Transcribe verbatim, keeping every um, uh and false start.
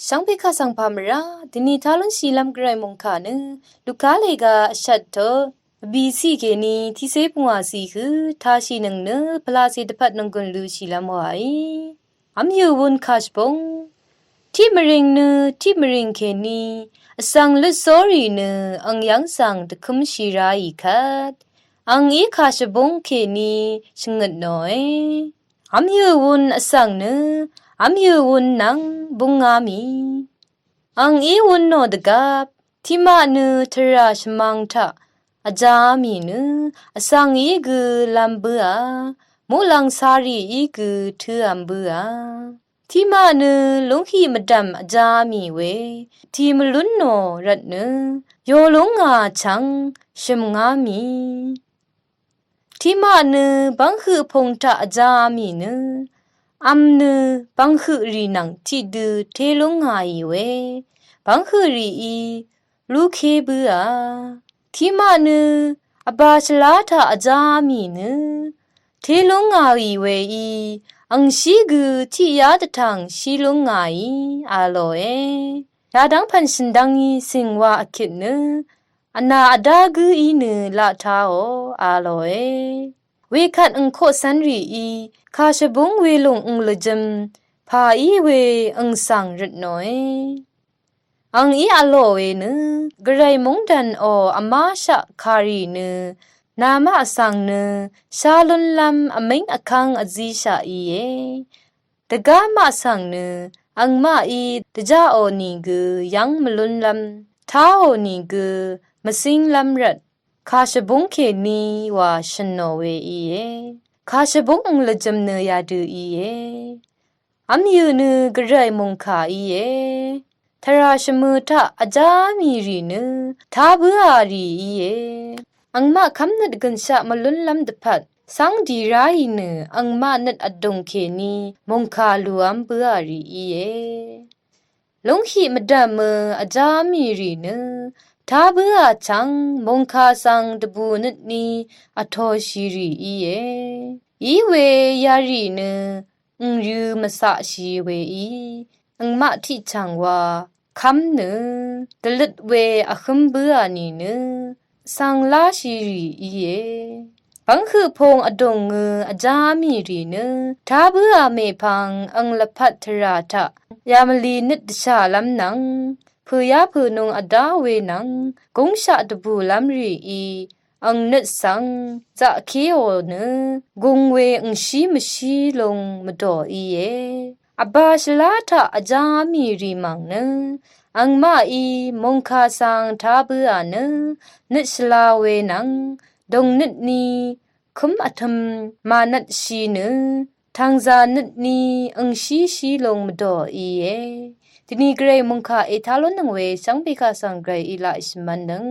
Shvngpè kaq svng pà mvrá, dvni tá lúnshìlv́m gvray mòngkà nø, Luka lèga vshvt tø, vbìciq kèní tiqcé pungwàciq hø, tāshìnøng nø, pvlacè dvpvt nònggùn lúshìlv́m wàí. Vmyø̀ wun kà shvbóng. Tiq mvrìng nø, tiq mvrìng kèní, vsvng lútsórì nø, ang yv́ng svng dvkǿmshì ráì kvt. Angí kà shvbóng kèní, shvngøt nòe. Vmyø̀ wun vsvng nø, vmyø̀ wun nvng búngá mì. Angí wun nò dvgvp, tiqmaq nø tvrà shvmang taq, vjá mì nø, vsvng í gø lv́m bǿà, muqlàng sárì í gø tǿvm bǿà. Tiqmaq nø lúnghiq mvdv̀m vjá mì we, tì mvlún nò rvt nø, yolúng ngà chvng, shø̀m ngá mì. Tiqmaq nø bv́nghøq pung taq vjá mì nø, vm nø bv́nghøq rì nvng tiqdø té lúng ngàì we, bv́nghøq rìí, lúké bǿà. Tiqmaq nø, vbà shvlá taq vjá mì nø, té lúng ngàì weí, angshí gø tiqyá dvtv̀ng shí lúng ngàí, a lòe. Yadv́ng pv̀n shø̀n dv́ngí cìng wa vkit nø, vnà vdá gǿ í nø laq tāò, a lòe. Wekvt angkoqcv́n rìí, kà shvbúng welùng ang lvjø̄m, pà í we ang svng røt nòe. Angí vlò we nø, gvray móngdàn ò vmáshaq kàrì nø, namaq vsvng nø, shá lúnlv́m vmíng vkv́ng vzíshaq íe. Dvgá maq svng nø, angmaqí dvjaqò nìgø yv́ng mvlúnlv́m, táò nìgø mvcínglv́m rvt, kà shvbúng kèní wa shø̀n nò we íe. Kà shvbúng ang lvjø̄m nø yadø íe. Vmyø̀ nø gvray mòngkà íe. Tvrà shvmø̄ taq vjá mì rì nø, tá bǿà rì íe. Angmaq kv́mnøt gø̀nshaq mvlúnlv́m dvpvt, cv́ng dì ráì nø, angmaq nøt vdùng kèní, mòngkà lùv́m bǿà rì íe. Lúnghiq mvdv̀mø vjá mì rì nø, tá bǿà chv́ng, mòngkà svng dvbù nøtní, vtōshì rì íe. Í we yarì nø, ǹgrø̄ mvcaqshì weí, angmaq tiqchv̀ng wa, kv́m nø, dvløt we vhǿm bǿà nìnø, svng láshì rì íe. Bv́nghøq pung vdùngø vjá mì rì nø, tá bǿà mèpvng ang lvpat tvrà taq, yamvli nøt dvshàlv́m nvng, pø̀yá pø̀nung vdá we nvng, gúngshaq dvbùlv́m rìí, ang nøt svng, zaqkéò nø, gung we angshí mvshí lung mvdò íe. Vbà shvlá taq vjá mì rì mv̀ng nø, angmaqí mòngkà svng tá bǿà nø, nøt shvla we nvng, dùngnøtní, kǿm vtø̄m, mànvtshì nø, tv̀ngzà nøtní, angshíshí lung mvdò íe. Dvni gvray mòngkà ètá lúnnøng we, shvngbe kaq svng gvray í laq shvmv́nnøng.